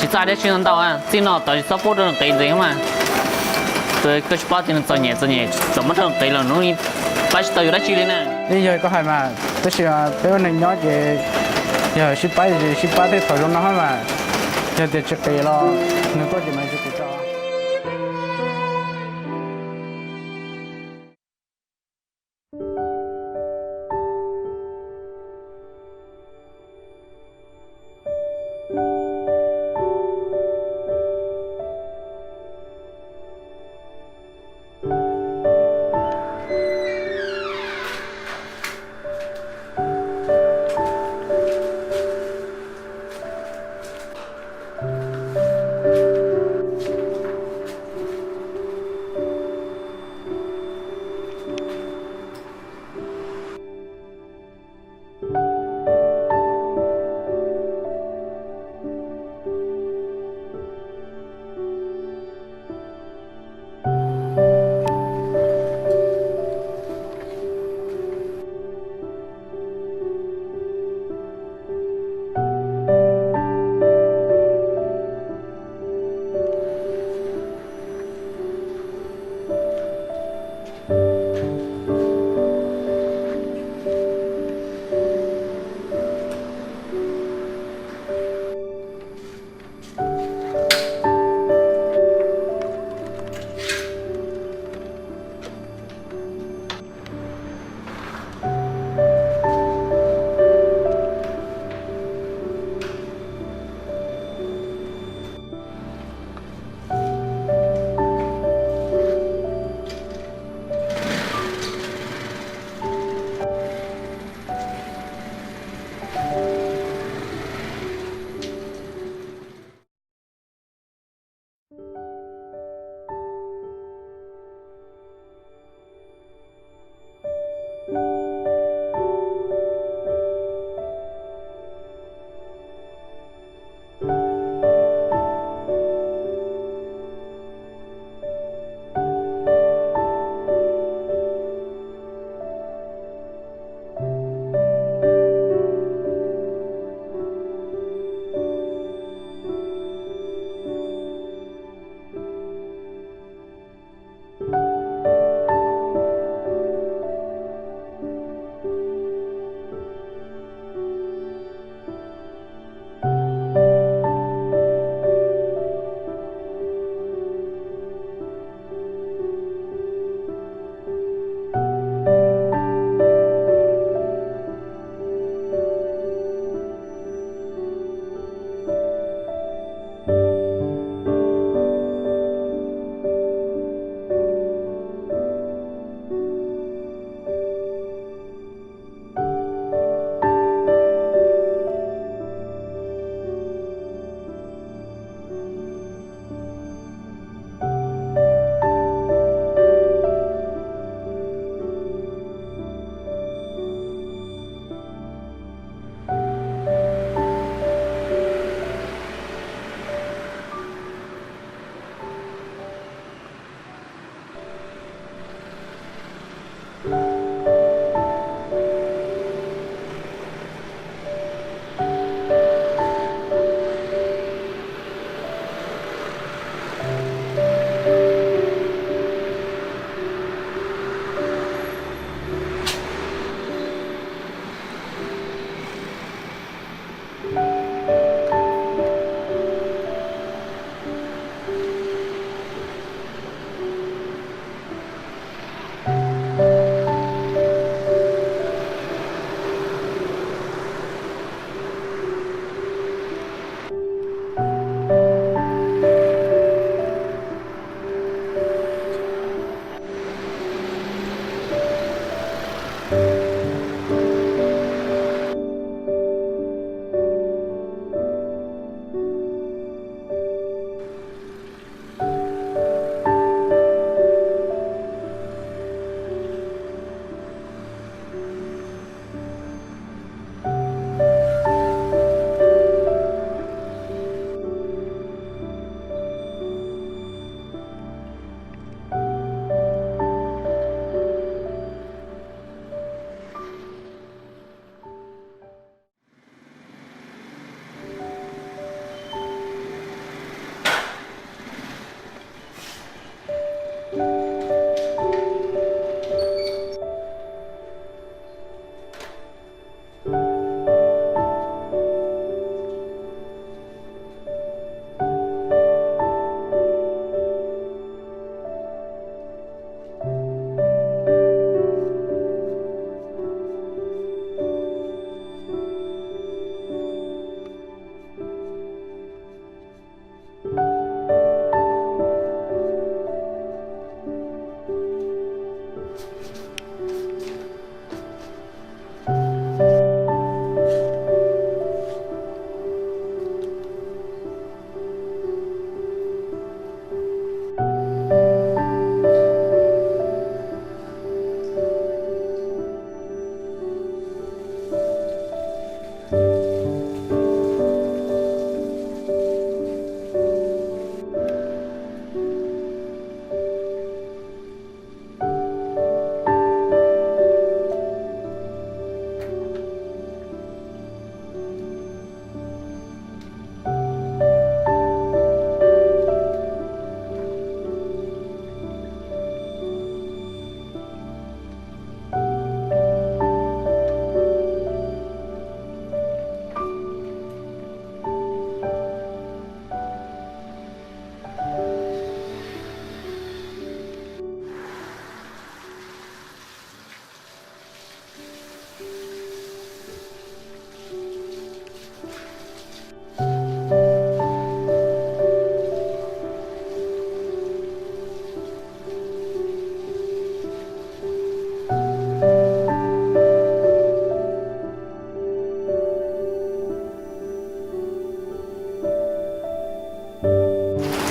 Txaj dab tsi ntau ntau, txij no tod tsis txhob pub rau nws qiv ntxiv mas. Koj tsis paub tias nws txom nyem txom nyem, txawm muab rau nws qiv los nws pab tsis tau yus dab tsi li na. Yeej yog koj hais mas, tab sis peb ua neeg nyob ces yog sib pab ces sib pab tej thaum zoo no mas, yog tias tsis qiv los nws tuaj ces mas tsis qiv tau.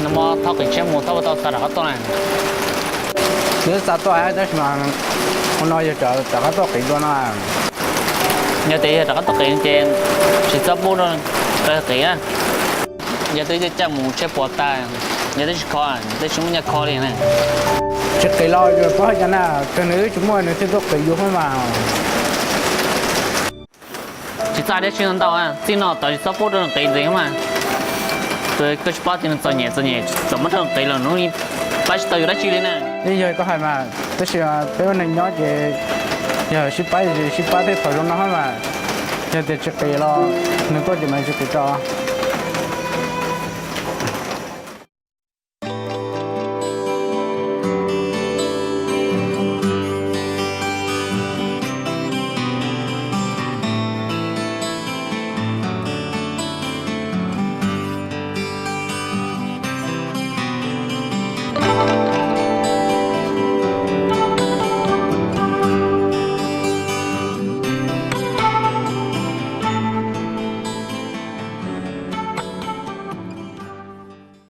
Nag hmo thauj qis tshiab mus thauj puas tau xa rov qab tuaj na? Twb xa tuaj tab sis mas hmo no yog rov qab tuaj qiv dua no. Yog tias yog rov qab tuaj qiv ces tsis txhob pub rau qiv na. Yog twb caj mus tshiab puas tas, yog twb tsis kho, twb tsis muaj nyiaj kho li na. Tsis qiv los yuav paub hais cas na, txog nws twb tsis muaj nws thiaj tuaj qiv yus mas. Tsis txaj dab tsi ntau, txij no tod tsis txhob pub rau nws qiv ntxiv mas. Koj tsis paub tias nws txom nyem txom nyem txawm muab rau nws qiv los nws pab tsis tau yus dab tsi li na. Yeej yog koj hais mas, tab sis peb ua neeg nyob ces yog sib pab sib pab thiaj tau zoo no mas. Yog tias tsis qiv los nws tuaj ces mas tsis qiv tso.